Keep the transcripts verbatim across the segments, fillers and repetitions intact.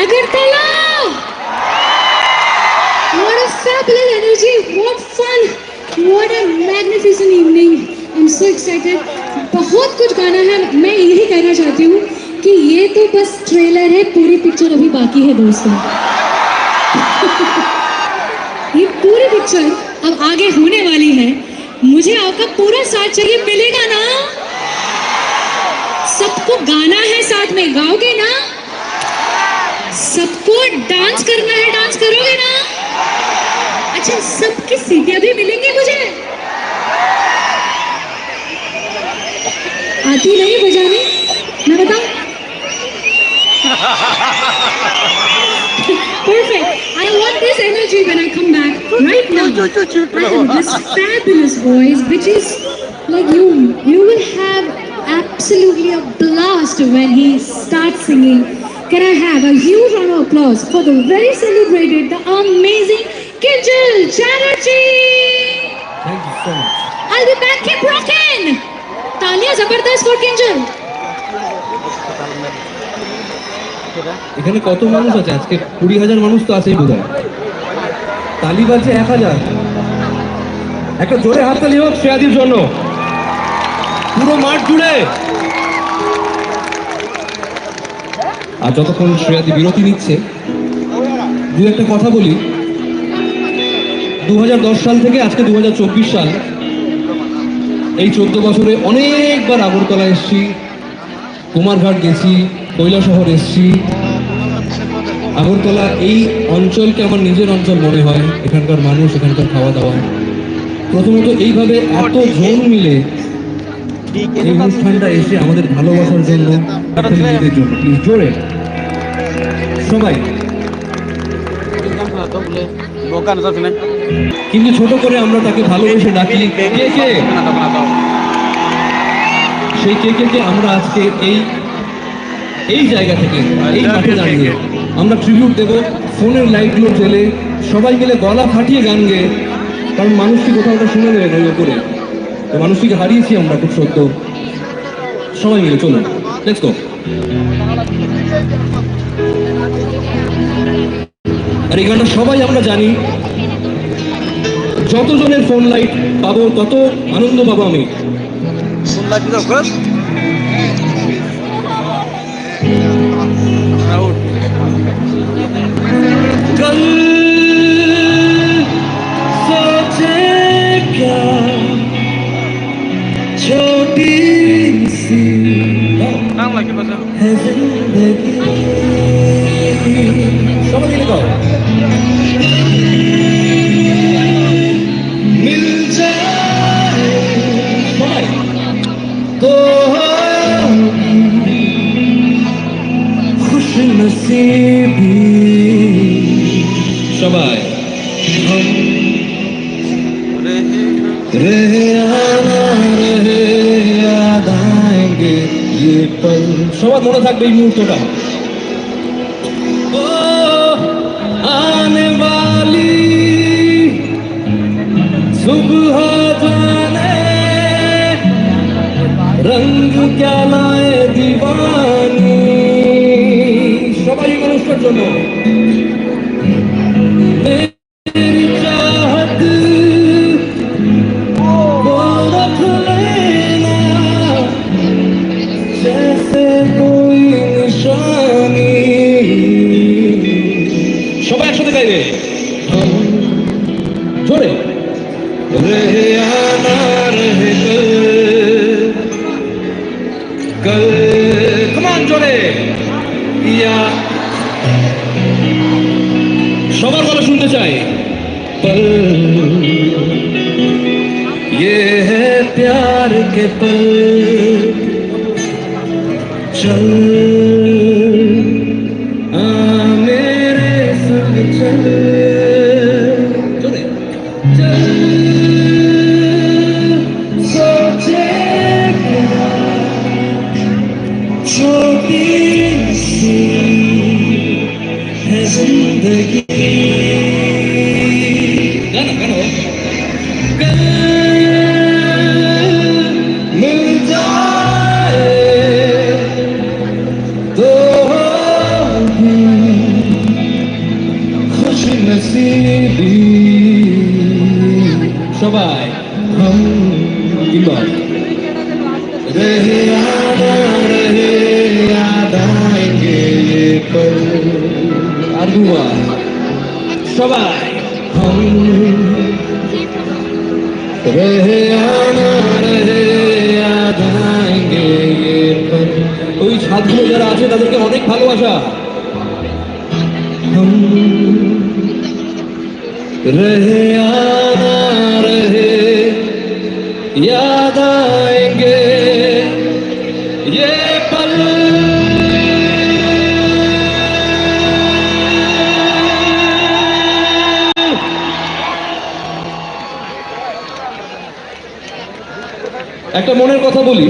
Agartala! What a fabulous energy! What fun! What a magnificent evening! I'm so excited. बहुत कुछ गाना है। मैं यही कहना चाहती हूँ कि ये तो बस ट्रेलर है, पूरी पिक्चर अभी बाकी है दोस्तों। ये पूरी पिक्चर अब आगे होने वाली है। मुझे आपका पूरा साथ चाहिए, मिलेगा ना? सबको गाना है साथ में, गाओगे ना? सबको डांस करना है, डांस करोगे ना? अच्छा, सबकी सीटियां भी मिलेंगी मुझे? आती नहीं बजाने? मैं बताऊं? Perfect. I want this energy when I come back right now. Right now, this fabulous voice, which is like you, you will have absolutely a blast when he starts singing. Can I have a huge round of applause for the very celebrated, the amazing Kinjal Chatterjee? Thank you so much. I'll be back. Keep rocking. तालियां जबरदस्त for Kinjal. এখানে কত মানুষ আছে? আজকে কুড়ি হাজার মানুষ তো আছেই বোধহয়। তালি বাজছে এক হাজার। একটা জোরে হাততালি হোক শ্রেয়াদির জন্য, পুরো মাঠ জুড়ে। আর যতক্ষণ শ্রেয়াদি বিরতি নিচ্ছে, দু একটা কথা বলি। দু হাজার দশ সাল থেকে আজকে দু হাজার চব্বিশ সাল, এই চোদ্দ বছরে অনেকবার আগরতলা এসেছি, কুমারঘাট গেছি, কৈলাসহর এসেছি। আগরতলা এই অঞ্চলকে আমার নিজের অঞ্চল মনে হয়, এখানকার মানুষ, এখানকার খাওয়া দাওয়া। প্রথমত এইভাবে এত জন মিলে এই অনুষ্ঠানটা এসে আমাদের ভালোবাসার জন্য, প্লিজ জোরে সবাই। কিন্তু ছোট করে আমরা তাকে ভালোবেসে ডাকি কে কে। সেই কে কে কে আমরা আজকে এই, এই জায়গা থেকে, এই মাঠে দাঁড়িয়ে আমরা ট্রিবিউট দেব। ফোনের লাইটগুলো জেলে সবাই মিলে গলা ফাটিয়ে গান গেয়ে, কারণ মানুষটি কোথাও ওটা শুনে নেবে না ওই উপরে। তো মানুষটিকে হারিয়েছি আমরা খুব সদ্য। সবাই মিলে চলুন, লেটস গো। আর এই গানটা সবাই আমরা জানি। যত জনের ফোন লাইট পাবো, তত আনন্দ পাবো আমি। ফোন লাইট দিতে হবে। Proud। कल सोचे क्या छोटी सी। নাম লাগে বাজাও। है जिंदगी। সবাই মিলে গাও। मिल जाए। সবাই। तो होगी खुश नसीबी। সবাই। हम रहे आना रहे, याद आएंगे ये पल। সবার মনে থাকবে এই মুহূর্তটা। ओ आने वाली सुबह जाने रंग क्या लाए दीवानी। সবাই এই মানুষটার জন্য। मेरी चाहत को रख लेना जैसे कोई निशानी। সবাই একসাথে গাইবে। জোরে। रहे आना रहे कल। कल। Come on, জোরে। या। সবার গলা শুনতে চাই। पल। ये है प्यार के पल। चल। आ मेरे संग चल। जल्दी। चल, सोचे क्या সবাই। हम रहे या ना रहे, याद आएंगे ये पल। ওই সাতগুলো যারা আছে, তাদেরকে অনেক ভালোবাসা। हम रहे या ना रहे, याद आएंगे ये पल। একটা মনের কথা বলি,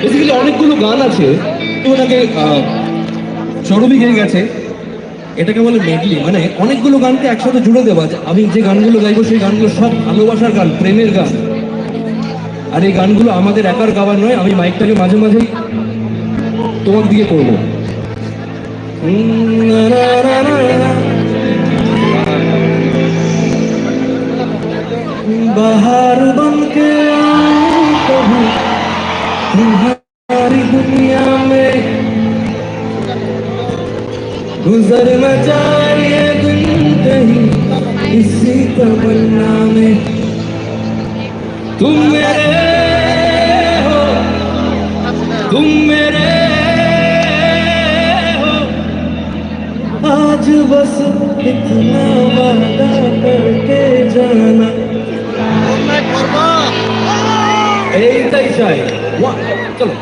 বেসিক্যালি অনেকগুলো গান আছে, তো ওটাকে, আহ, সৌরভী গেয়ে গেছে। এটাকে বলে মেডলি, মানে অনেকগুলো গানকে একসাথে জুড়ে দেওয়া। যে আমি যে গানগুলো গাইবো, সেই গানগুলো সব ভালোবাসার গান, প্রেমের গান। আর এই গানগুলো আমাদের একার গাওয়ার নয়, আমি মাইকটাকে মাঝে মাঝেই তোমার দিকে করবো। बाहर बन के आऊं कभी तुम्हारी दुनिया में, गुजर न जाए ये दिन कहीं इसी तमन्ना में। तुम मेरे हो, तुम मेरे हो, आज बस इतना वादा करके जाना। এইটাই চাই। ওয়ান, চলো।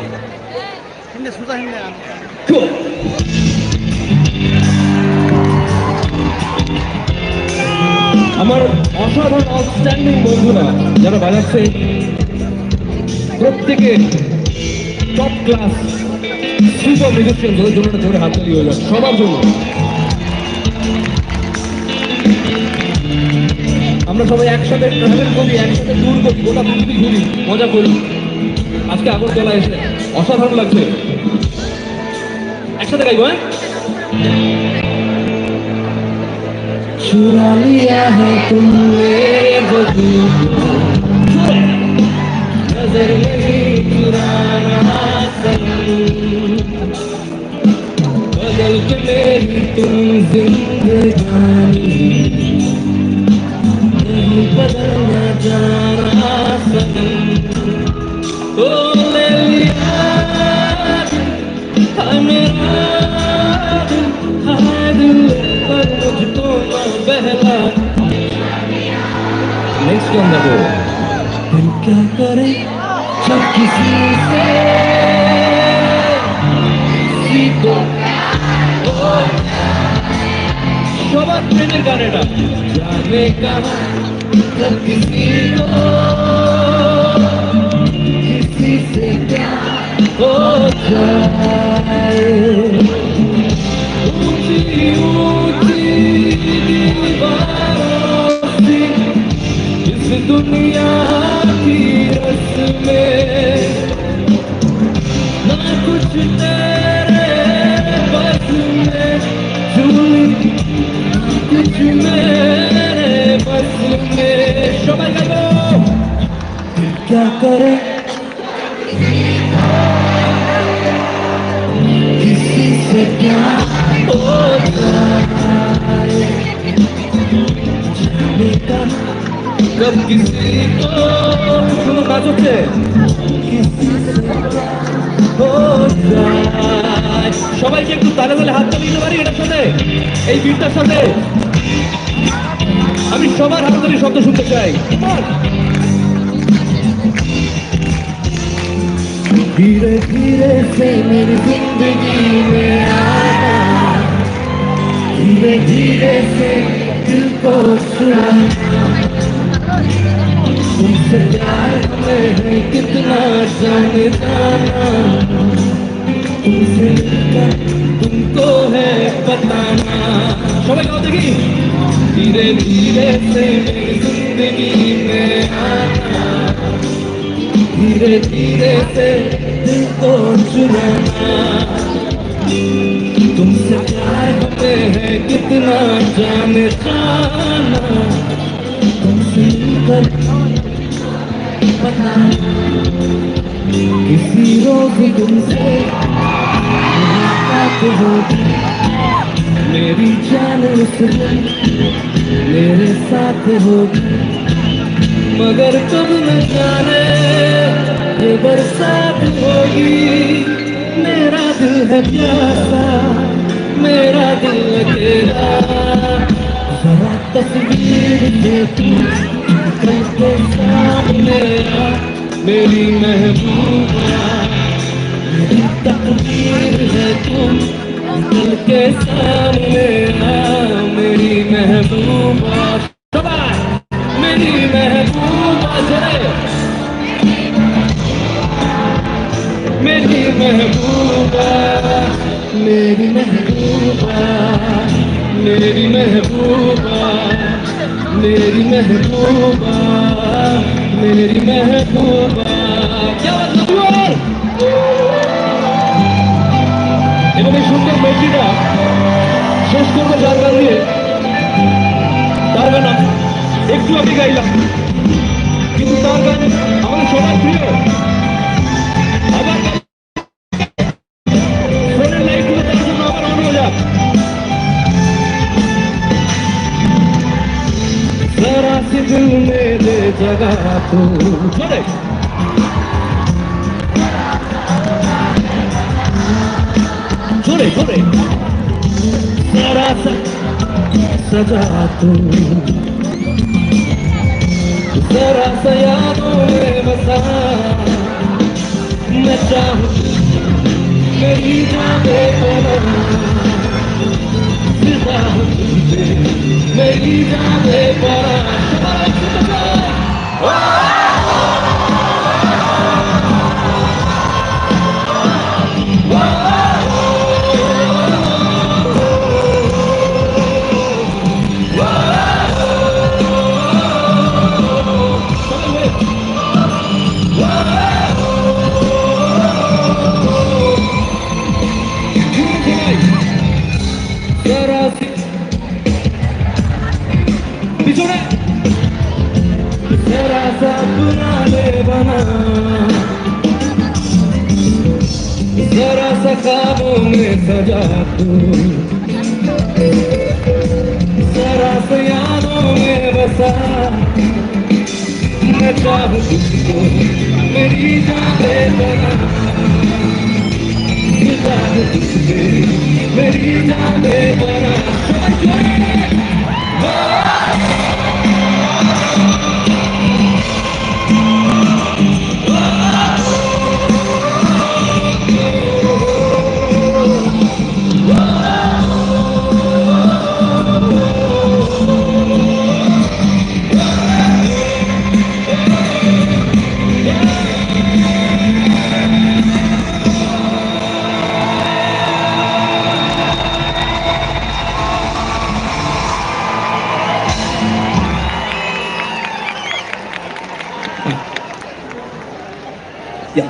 আমার অসাধারণ আউটস্ট্যান্ডিং বন্ধুরা, যারা বাজাচ্ছে, প্রত্যেকে টপ ক্লাস সুপার মিউজিশিয়ান, ওদের জন্য একটা জোরে হাততালি হয়ে যাক সবার জন্য। আমরা সবাই একসাথে ট্রাভেল করি, একসাথে ট্যুর করি, গোটা পৃথিবী ঘুরি, মজা করি। আজকে আগরতলা এসে অসাধারণ লাগছে। একসাথে গাইবো, হ্যাঁ? चुरा लिया है तुमने वो दिल, नजर नहीं चुराना सनम। बदल के मेरी तुम जिंदगानी, नहीं बदलना जाना सनम। ओ ले लिया हाय मेरा दिल, हाय दिल, पर मुझको ना बहला। नेक्स्ट गाना दो। फिर क्या करे जब किसी से, किसी को प्यार हो जाए। সবার প্রেমের গান এটা। जाने कहाँ जब किसी को किसी से प्यार हो जाए। ऊंची ऊंची दीवारों से इस दुनिया की रस्में, ना कुछ तेरे बस में, जूली, ना कुछ मेरे बस में। সবাই গাইবো। क्या करे किसी से प्यार हो जाए। जब किसी को, শুনো, নাচ হচ্ছে। किसी से प्यार हो जाए। সবাইকে একটু তালে তালে হাততালি দিতে পারি এটার সাথে, এই বিটটার সাথে? আমি সবার হাততালি শব্দ শুনতে চাই। धीरे धीरे से मेरी जिंदगी में आना, धीरे धीरे से दिल को चुराना। तुमसे प्यार हमें है कितना जाने जाना, तुमसे मिलकर तुमको है बताना। সবাই গাও দেখি। धीरे धीरे से मेरी जिंदगी में आना, धीरे धीरे से दिल को चुराना। तुमसे प्यार हमें है कितना जाने जाना, तुमसे मिलकर पता किसी रोज तुमसे मुलाकात होगी। मेरी जान उस दिन मेरे साथ होगी, मगर कब न जाने ये बरसात होगी। मेरा दिल है प्यासा, मेरा दिल अकेला, जरा तस्वीर देखूं कल के सामने आ, मेरी महबूबा, मेरी तकदीर है तुम। कल के सामने आ, मेरी महबूबा। शाबाश! मेरी महबूबा, जरे। मेरी महबूबा, मेरी महबूबा, मेरी महबूबा, मेरी महबूबा, मेरी महबूबा। क्या बात है? এবং এই সুন্দর মেলটিটা শেষ করবো যার গান দিয়ে। তার গান একটু আমি গাইলাম, কিন্তু তার গান আমাদের সবার প্রিয়। আবার ফোনের লাইটগুলো তার জন্য আবার অন হয়ে যাক। जरा सी दिल में दे जगह तू। জোরে। জোরে, জোরে। जरा सा सजा तू, जरा सा यादों में बसा। मैं चाहूँ तुझे, मेरी जान दे परा। फिदा हूँ तुझे, मेरी जान दे परा। পিছনে। जरा सा अपना ले बना, जरा सा ख्वाबों में सजा तू। जरा सा यादों में बसा, मैं चाहूँ तुझको, मेरी जान दे बना। फिदा हूँ तुझ पे, मेरी जान दे बना। ইয়া।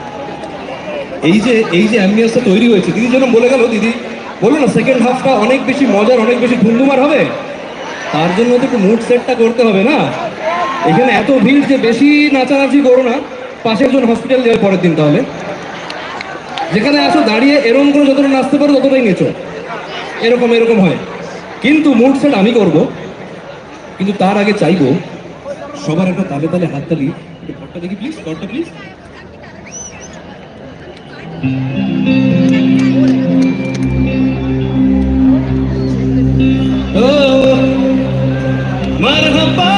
এই যে, এই যে অ্যাম্বিয়েন্সটা তৈরি হয়েছে, দিদি যেন বলে গেল, দিদি বললো না, সেকেন্ড হাফটা অনেক বেশি মজার, অনেক বেশি ধুন্ধুমার হবে, তার জন্য তো একটু মুড সেটটা করতে হবে না? এখানে এত ভিড় যে বেশি নাচানাচি করো না, পাশে একজন হসপিটাল যাবে পরের দিন তাহলে। যেখানে আসো দাঁড়িয়ে এরকম করে যতটা নাচতে পারো ততটাই নেচো, এরকম, এরকম হয়। কিন্তু মুড সেট আমি করব, কিন্তু তার আগে চাইবো সবার একটা তালে তালে হাততালি। একটু ঘরটা দেখি প্লিজ, ঘরটা প্লিজ। ও, মারহাবা,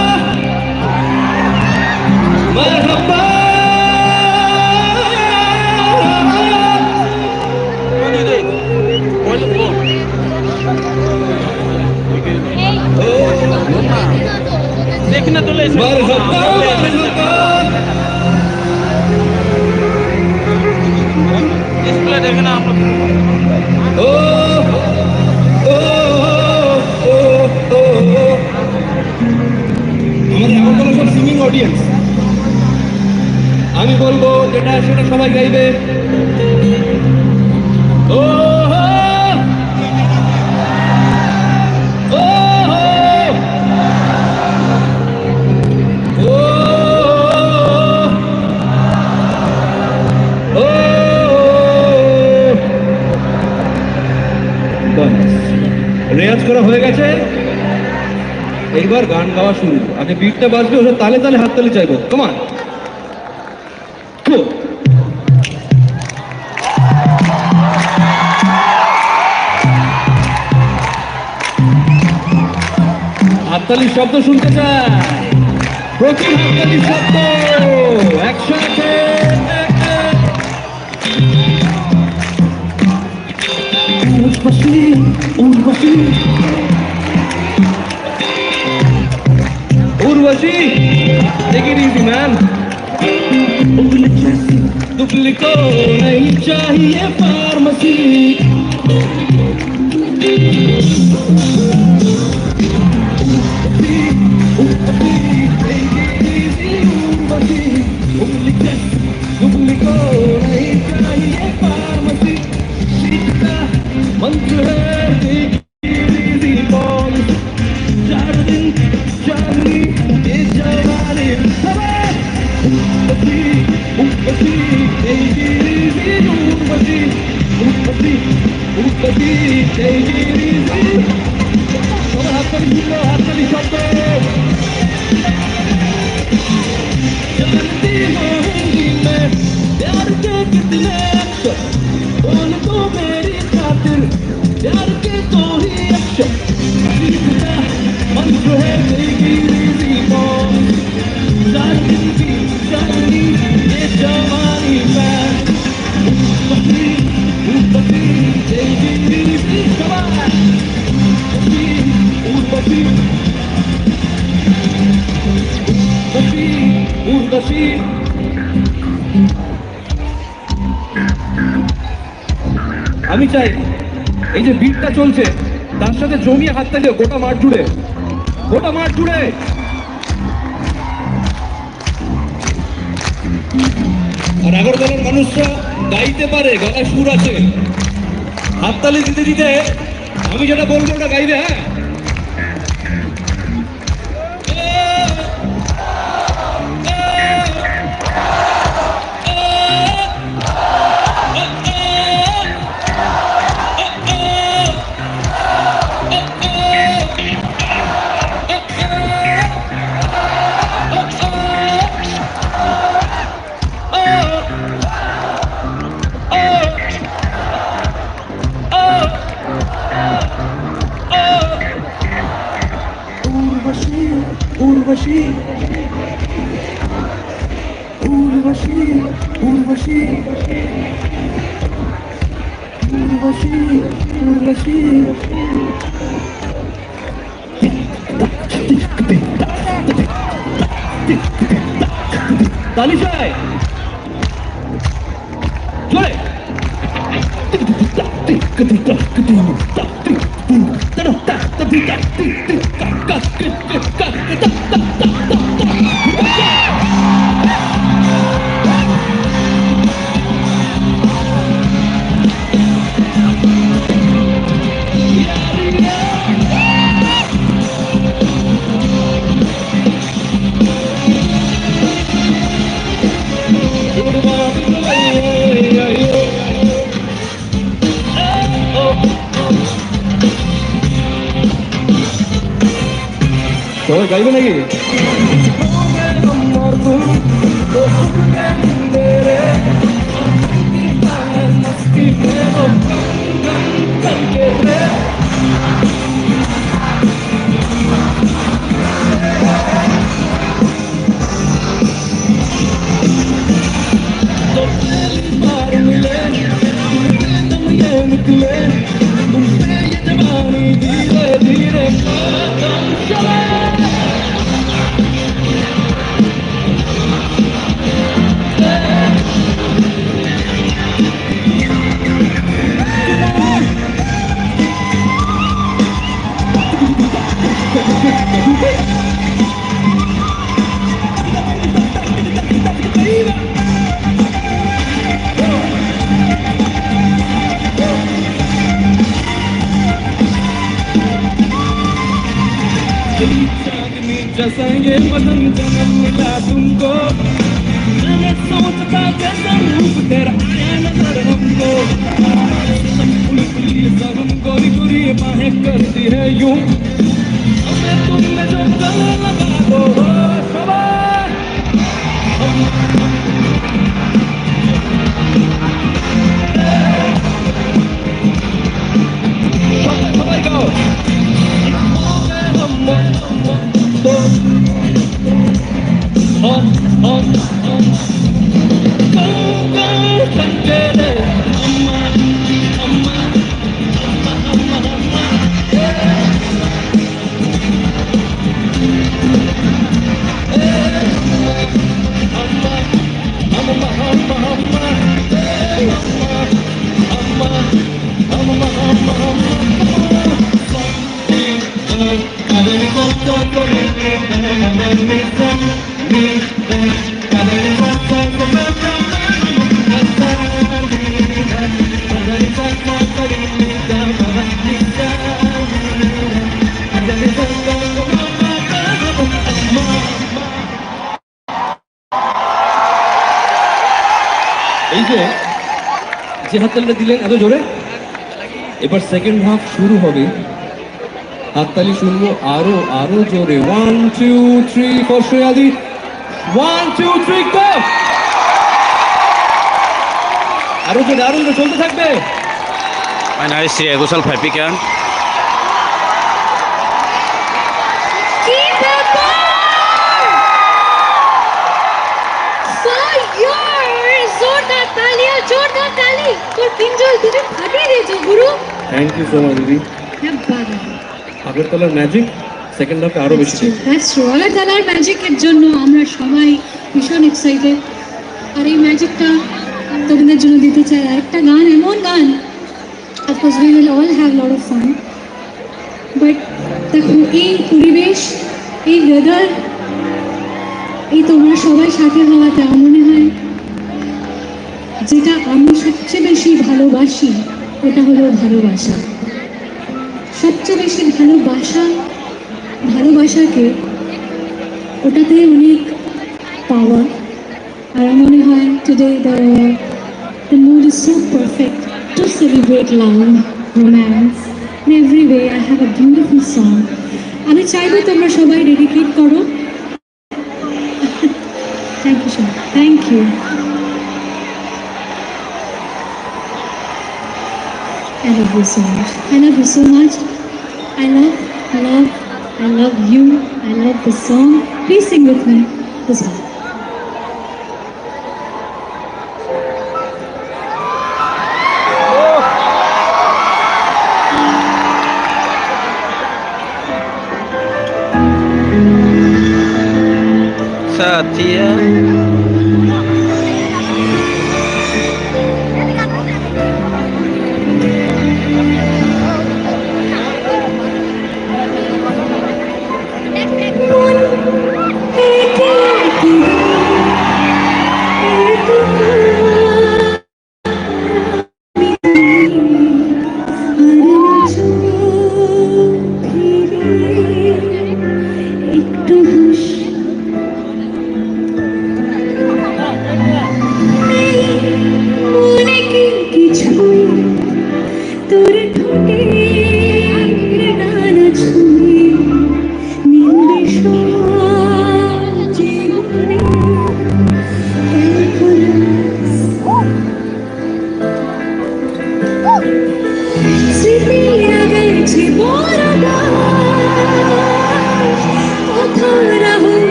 মারহাবা। দেখি না তুলে এসে। মারহাবা, মারহাবা। ডিসপ্লে দেখে না আমরা। ও, ও, ও, ও, ও। আমাদের আগরতলা সব সিঙ্গিং অডিয়েন্স। আমি বলবো যেটা সেটা সবাই গাইবে। ও হো, ও হো, ও হো, ও হো। বাস। কাজ করা হয়ে গেছে। এইবার গান গাওয়া শুরু। আগে বিটটা বাজবে, ওটা তালে তালে হাততালি চাইবো। Come on। Go। হাততালির শব্দ শুনতে চাই। প্রচুর হাততালির শব্দ। একসাথে। উর্বশী, Urvashi. Urvashi, take it easy, man. Duplicate nahi chahiye pharmacy. Duplicate nahi chahiye pharmacy. Mantra hai. प्यार के कितने अक्षर, बोल तो मेरी खातिर, प्यार के दो ही अक्षर। जीता मन जो है तेरी रिपोर्ट, सारी जिंदगी, सारी ये जवानी मैं। उर्वशी, उर्वशी, तेरी रिपोर्ट। उर्वशी, उर्वशी, उर्वशी, उर्वशी। আমি চাই এই যে বিটটা চলছে, তার সাথে জমিয়ে হাততালি হোক গোটা মাঠ জুড়ে, গোটা মাঠ জুড়ে। আর আগরতলার মানুষরা গাইতে পারে, গলায় সুর আছে। হাততালি দিতে দিতে আমি যেটা বলবো ওটা গাইবে, হ্যাঁ? Urvashi, Urvashi, Urvashi, Urvashi, Urvashi, Urvashi. তালি চাই। জোরে। সবাই গাইবে নাকি? जैसा ये बदन जन्म मिला तुमको, मैंने सोचता कैसा रूप तेरा आया नजर हमको। तुम फूल फूल ये सब गोरी गोरी महक करती है यूं। हमें तुम में जो गले लगा दो, हो, सवार। সবাই, সবাই গাও। এই যে, যে হাততালিটা দিলেন এত জোরে, এবার সেকেন্ড হাফ শুরু হবে। হাততালি শুনবো আরো, আরো জোরে। ওয়ান, টু, থ্রি, ফর সৈয়াদি। ওয়ান, টু, থ্রি, গো! আরো জোরে, আরো জোরে, চলতে থাকবে। Finally, Sri Agusal Phaipikan. কি ব্যাপার? Fire! জোরদার তালি আর জোরদার তালি। তোর পিঞ্জল দুটো ফাটিয়ে দিয়েছো, গুরু। থ্যাংক ইউ সো মাচ, দিদি। क्या बात है। আগরতলার ম্যাজিক সেকেন্ড হাফে আরো বেশি দেখি। That's true. আগরতলার ম্যাজিকের জন্য আমরা সবাই ভীষণ এক্সাইটেড। আর এই ম্যাজিকটা তোমাদের জন্য দিতে চাই। আরেকটা গান, এমন গান, of course, we will all have lot of fun. But দেখো, এই পরিবেশ, এই ওয়েদার, এই তোমরা সবাই সাথে হওয়াতে আমার মনে হয় যেটা আমি সবচেয়ে বেশি ভালোবাসি, ওটা হলো ভালোবাসা। সবচেয়ে বেশি ভালোবাসা, ভালোবাসাকে, ওটাতে অনেক পাওয়ার। আর আমার মনে হয় today the, the mood is so perfect to celebrate love, romance, in every way. I have a beautiful song. আমি চাইবো তোমরা সবাই ডেডিকেট করো। Thank you, sir. Thank you. I love you so much. I love you so much. I love, love, I love you. I love the song. Please sing with me the song. Satya.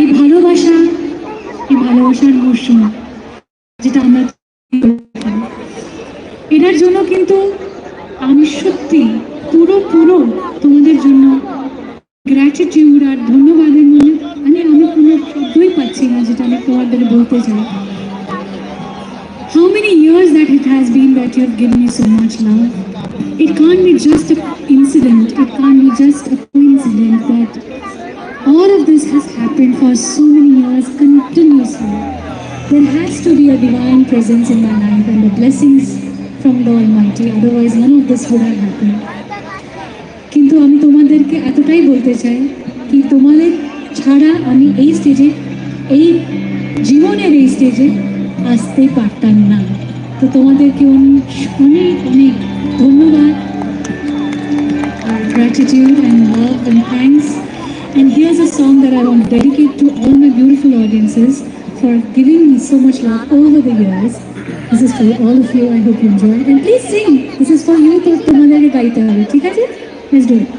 এই ভালোবাসা, এই ভালোবাসার মরশুম, যেটা আমরা, এটার জন্য কিন্তু আমি সত্যি পুরো পুরো তোমাদের জন্য গ্র্যাটিটিউড আর ধন্যবাদের মূল্য, মানে, আমি কোনো শব্দই পাচ্ছি না যেটা আমি তোমাদের বলতে চাই। How many years that it has been that you have given me so much love? It can't be just a incident. It can't be just a coincidence that all of this has happened for so many years continuously. There has to be a divine presence in my life and the blessings from the Almighty. Otherwise, none of this would have happened. কিন্তু আমি তোমাদেরকে এতটাই বলতে চাই কি, তোমাদের ছাড়া আমি এই স্টেজে, এই জীবনের এই স্টেজে আসতে পারতাম না। তো তোমাদেরকে অনেক, অনেক, অনেক ধন্যবাদ, gratitude and love and thanks. And here's a song that I want to dedicate to all my beautiful audiences for giving me so much love over the years. This is for all of you. I hope you enjoy. And please sing. This is for you. তো তোমাদেরকে গাইতে হবে, ঠিক আছে? Let's do it.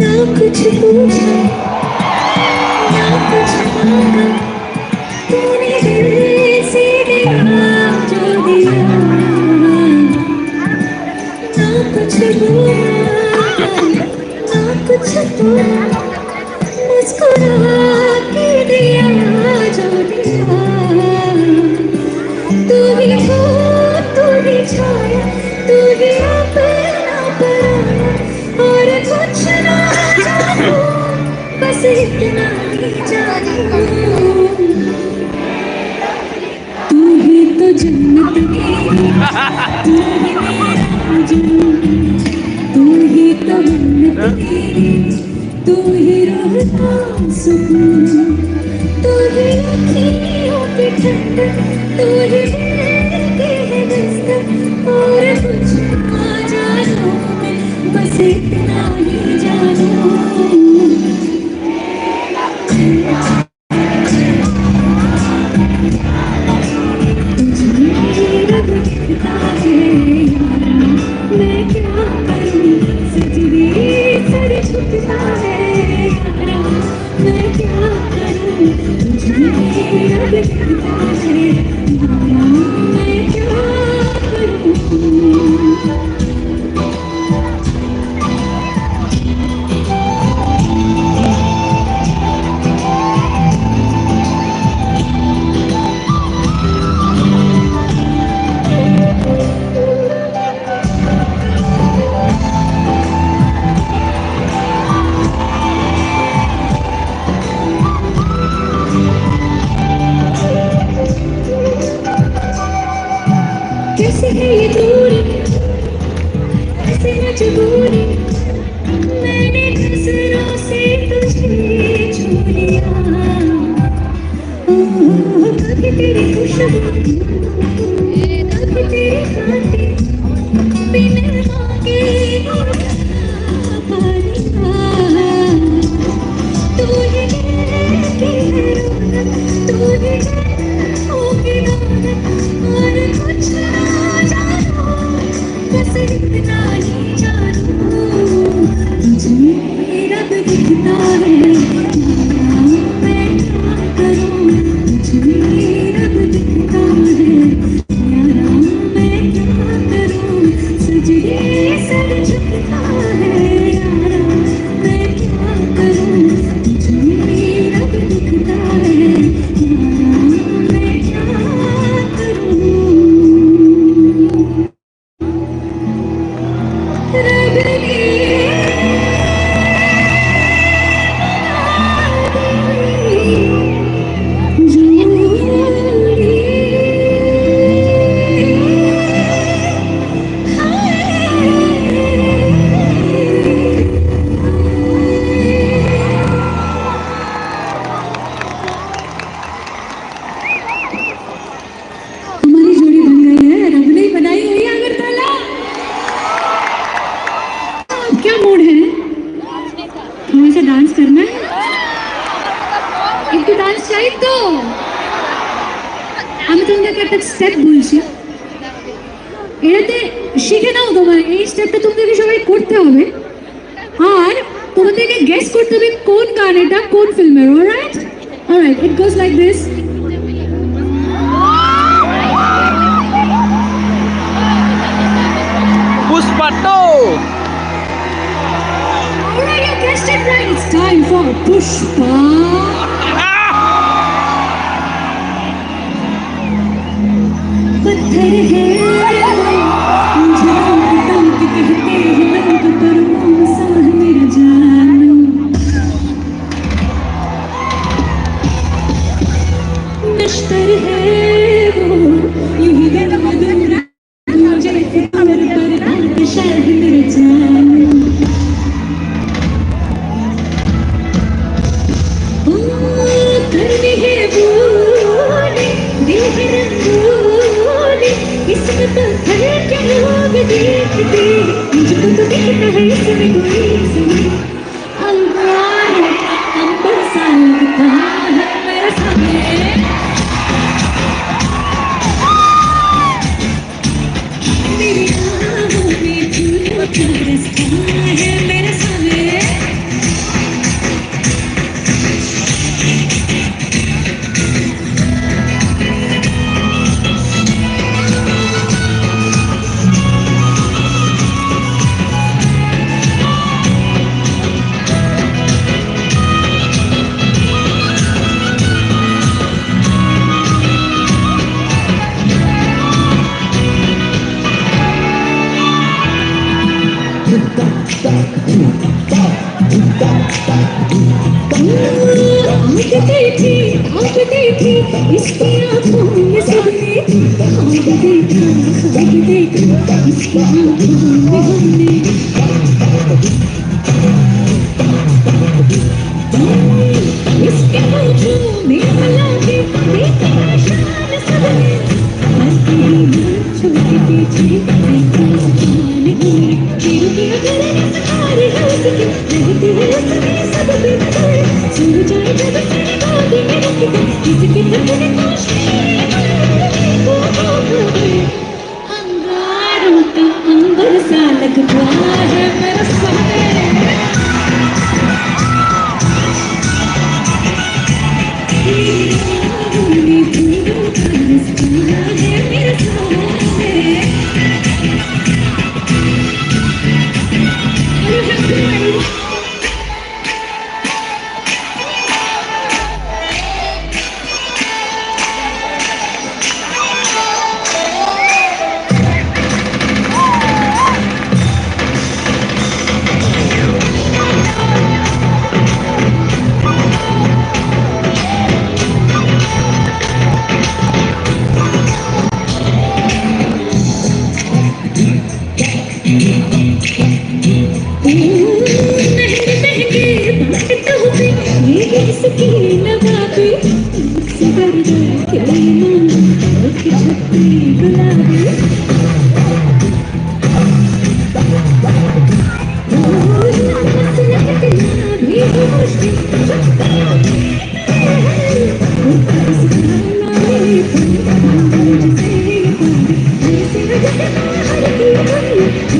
ना कुछ पूछा, ना कुछ मांगा, तूने दिल से दिया जो दिया। ना कुछ बोला, ना कुछ बोला, मुस्कुरा के दिया जो दिया। तू ही धूप, तू ही छाया, तू ही अपना पराया, और कुछ ना जानू, बस इतना ही जानू। तू ही तो जन्नत की, तू ही मेरा जन्नत, तू ही तो जन्नत की, तू ही रूह का सुकून, तू ही अखियों की ठंडक, तू ही दिल की है दस्तक, और कुछ ना जानू मैं, बस इतना ही जानू। कैसे है ये दूरी, कैसे मजबूरी, मैंने नजरों से तुझे छू लिया। ओह, कभी तेरी खुशबू, हमारी जोड़ी बन गई है, रब ने बनाई हुई है अगरतला। अब क्या मूड है? थोड़ा सा डांस करना है? একটু ডান্স চাই তো। আমি তোমাদেরকে একটা স্টেপ বলছি, এটাতে শিখে নাও, তোমার এই স্টেপটা তোমাদেরকে সবাই করতে হবে। আর তোমাদেরকে গেস করতে হবে কোন গান এটা, কোন ফিল্মের। Alright, alright, it goes like this. Pushpa two. Alright, you guessed it right. It's time for Pushpa. पत्थर है वो, झांकता के कहते हैं लोग, पर वो इंसान मेरा जानू। नश्तर है वो, यूं ही दिल में दूर, जैसे दूर पर बादशाह मेरा जानू। ओ, करनी है वो, दिल है रंगोली, इसमें तो हर क्या लोग देखते, मुझको तो दिखता है इसमें कोई सही। अंगारों का अंबर सा लगता है मेरा सामने। मेरी आँखों में फूलों का रास्ता है मेरा सामने। आँख देखी, आँख देखी, इसकी आँखों में सबने, ख्वाब देखा, ख्वाब देखा, इसकी आँखों में हमने। इसके होठों में गुलाबी, देखा निशान सबने। हंसती है छोटे पीछे, देखा निशान हमने। तेरे की अगर सारे हंस के, रहती है उसमें सब दिन भर। सो जाए जब तेरी गोद में रख के, किसी के सपने को शेर को अंगारों का अंबर सा लगता है मेरा सामने। तेरी आँखों में फूलों का रास्ता है मेरा सामने। महंगे महंगे बांटता हूँ मैं, ये इसकी नवाबी। मुझसे बढ़कर खेलना, आँख झपकी गुलाबी। ओ, मसलक तेरा भी होश है, झुकता नहीं। ओ, बस गाना ये तुम, अंदाज से ये तुम, ऐसे नजर बाहर की दुनिया।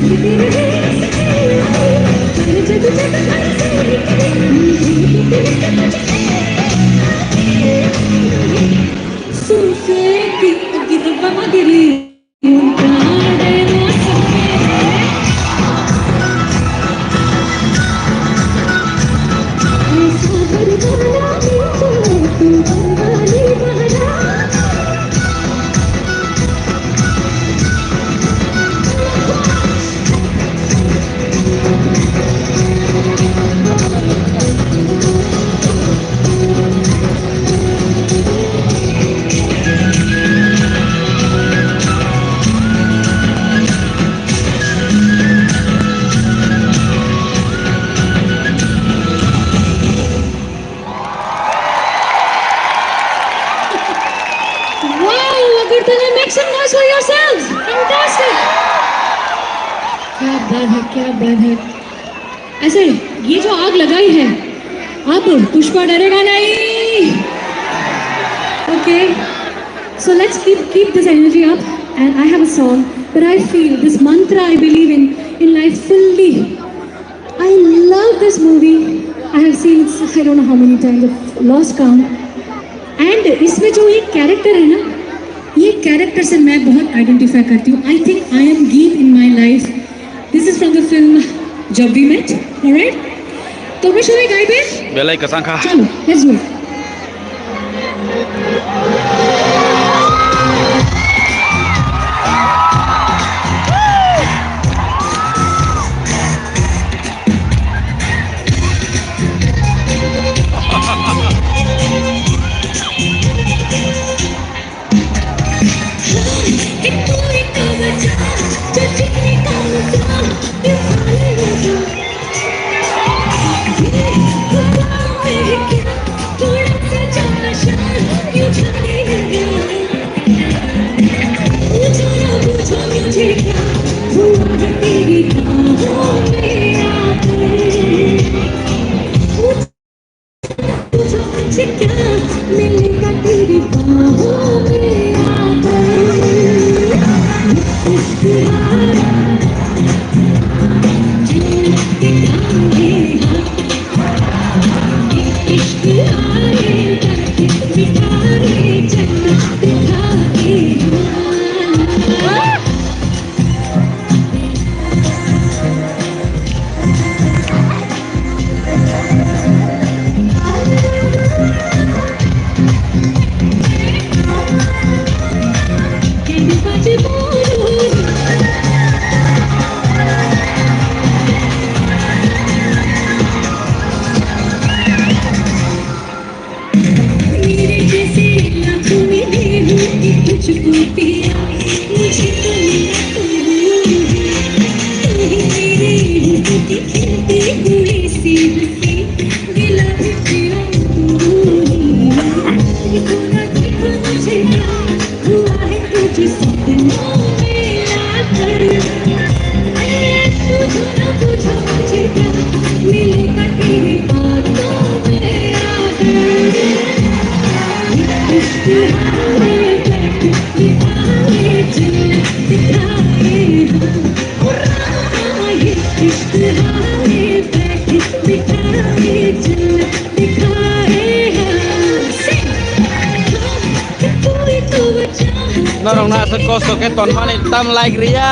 Wow, Agartala, make some noise for yourselves. Fantastic. क्या बात है, क्या बात है। ऐसे, ये जो आग लगाई है, अब पुष्पा डरेगा नहीं। Okay. So let's keep, keep this energy up. And I have a song that I feel, this mantra I believe in, in life fully. I love this movie. I have seen it, I don't know how many times, I've lost count. And इसमें जो एक कैरेक्टर है ना, ये कैरेक्टर से मैं बहुत आइडेंटिफाई करती हूँ। I think I am Geet in my life. This is from the film Jab We Met. Alright? তোমরা সবাই গাইবে? Belai kwchang kha. চলো, let's do it. Norok no aswk kosto khe tonmani tam like riya.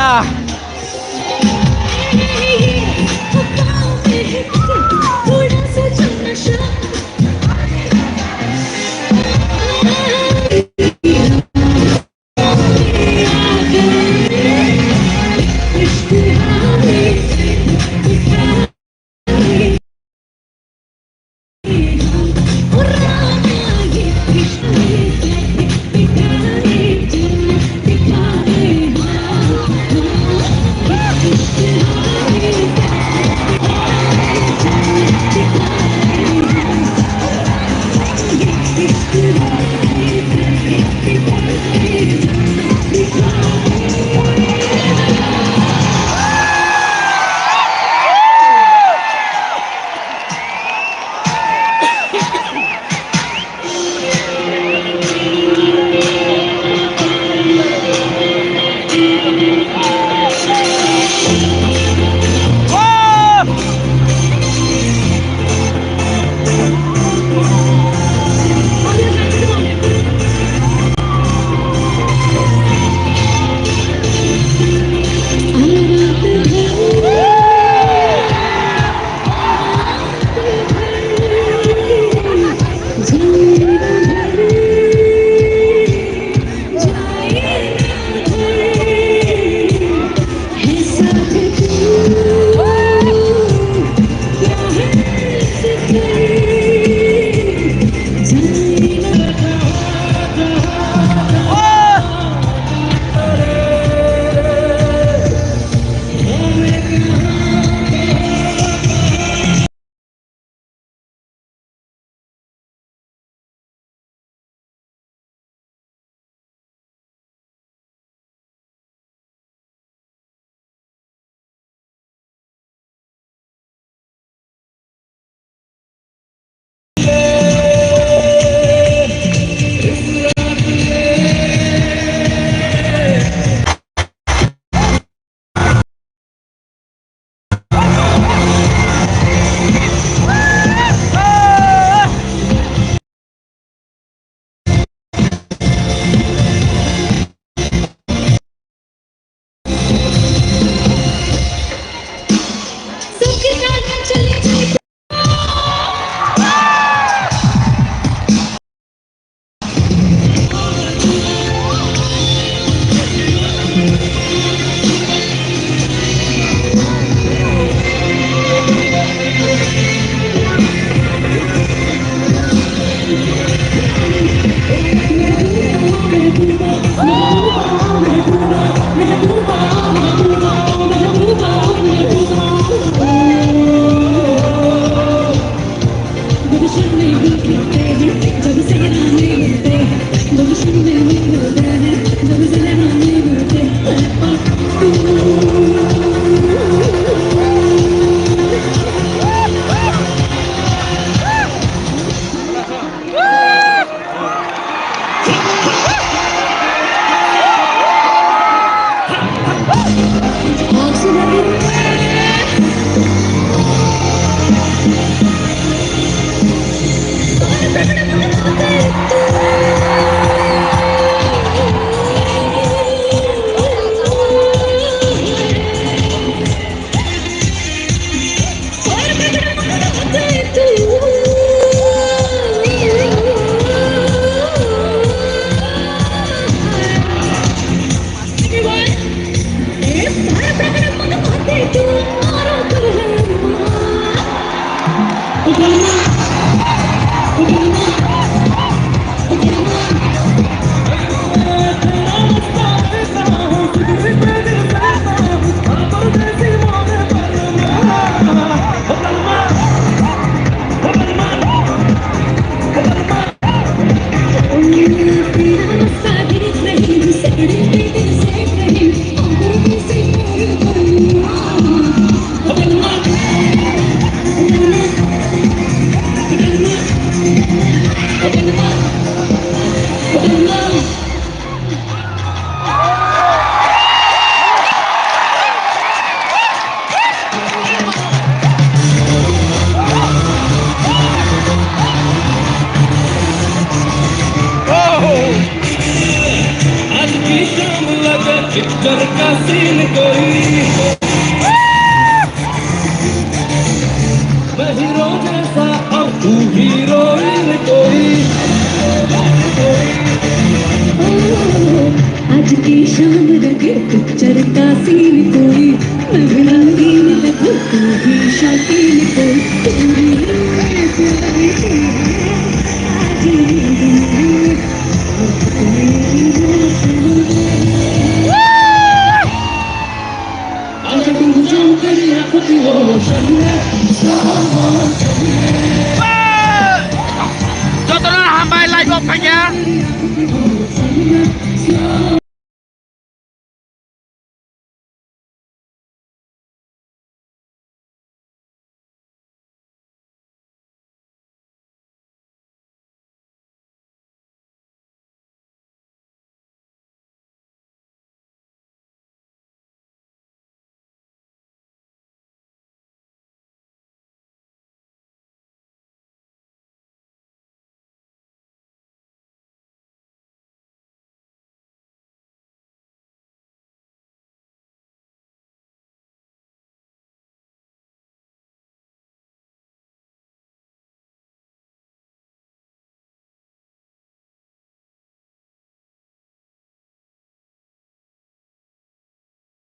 आज की शाम लगा पिक्चर का सीन कोई। मैं हीरो जैसा और तू हीरोइन कोई। आज की शाम लगे पिक्चर का सीन कोई। मैं भी रंगीन लगूं, तू भी शौकीन कोई। तू भी मेरे प्यार की है आज ये दिन।